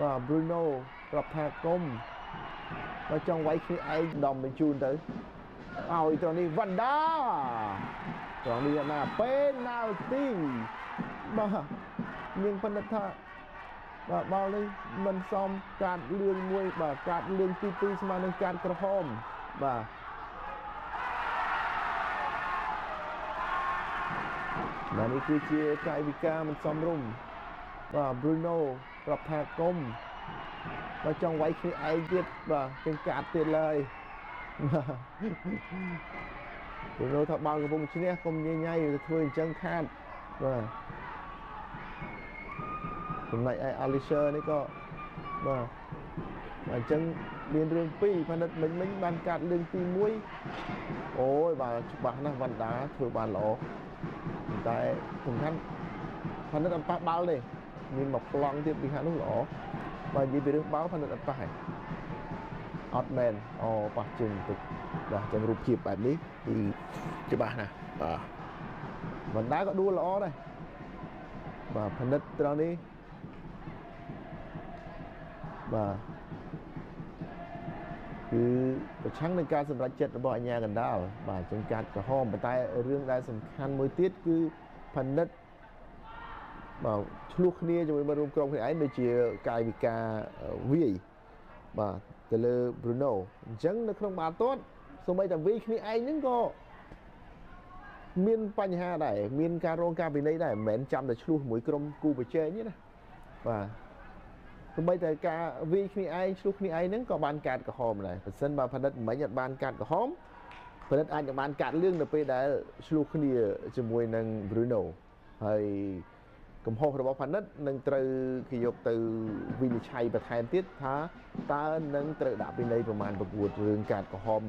បាទ Bruno ប្រាប់ថាកុំបើចង់វាយគ្នាឯងដំបញ្ជូនទៅឲ្យត្រង់នេះវ៉ាន់ដាត្រង់នេះណាពេណាល់ទីបាទនាងពិនិត្យថាបាទបាល់នេះមិនសមកាតលឿងមួយបាទកាតលឿងទី2ស្មើនឹងកាតក្រហមបាទបាទនេះគឺជាកាយវិការមិនសមរម្យបាទ Bruno ប្រាប់ថាកុំបើចង់វាយគ្នាឯងទៀតបាទទាំងកាតទៀតឡើយបាទ Bruno ថាបាល់កំពុងឈ្នះកុំញ៉ៃញ៉ៃទៅធ្វើអញ្ចឹងខាតបាទចំណែកឯ Alisher នេះក៏បាទអញ្ចឹងមានរឿងពីរផនិតមិញមិញបានកាត់រឿងទី1អូយបាទច្បាស់ណាស់វណ្ណដាធ្វើបានល្អតែសំខាន់ផនិតអត់ប៉ះបាល់ទេមានមកប្លង់ទៀតពីខាងនោះល្អបើនិយាយពីរឿងបាល់ផនិតអត់ប៉ះទេអត់មែនអូប៉ះជើងបន្តិចបាទអញ្ចឹងរូបភាពបែបនេះគឺច្បាស់ណាស់បាទវណ្ណដាក៏ដួលល្អដែរបាទផនិតត្រង់នេះបាទគឺប្រឆាំងនឹងការសម្រេចចិត្តរបស់អាជ្ញាកណ្ដាលបាទចឹងកាត់ក្រហមប៉ុន្តែរឿងដែលសំខាន់មួយទៀតគឺផនិតបាទឆ្លោះគ្នាជាមួយមិត្តរួមក្រុមគ្នាឯងដូចជាកាយវិការវាយបាទទៅលើ Bruno អញ្ចឹងនៅក្នុងបាល់ទាត់សូម្បីតែវាយគ្នាឯងហ្នឹងក៏មានបញ្ហាដែរមានការរងការពិន័យដែរមិនមែនចាំតែឆ្លោះមួយក្រុមគូប្រជែងទេណាបាទសូម្បីតែការវាយគ្នាឯងឆ្លោះគ្នាឯងហ្នឹងក៏បានកាតក្រហមដែរបើសិនបើផនិតមិញអត់បានកាតក្រហមផនិតអាចនឹងបានកាតលឿងនៅពេលដែលឆ្លោះគ្នាជាមួយនឹង Bruno ហើយកំហុសរបស់ផនិតនឹងត្រូវគេយកទៅវិនិច្ឆ័យបន្ថែមទៀតថាតើនឹងត្រូវដាក់ពិន័យប្រមាណប្រកួតរឿងកាតក្រហម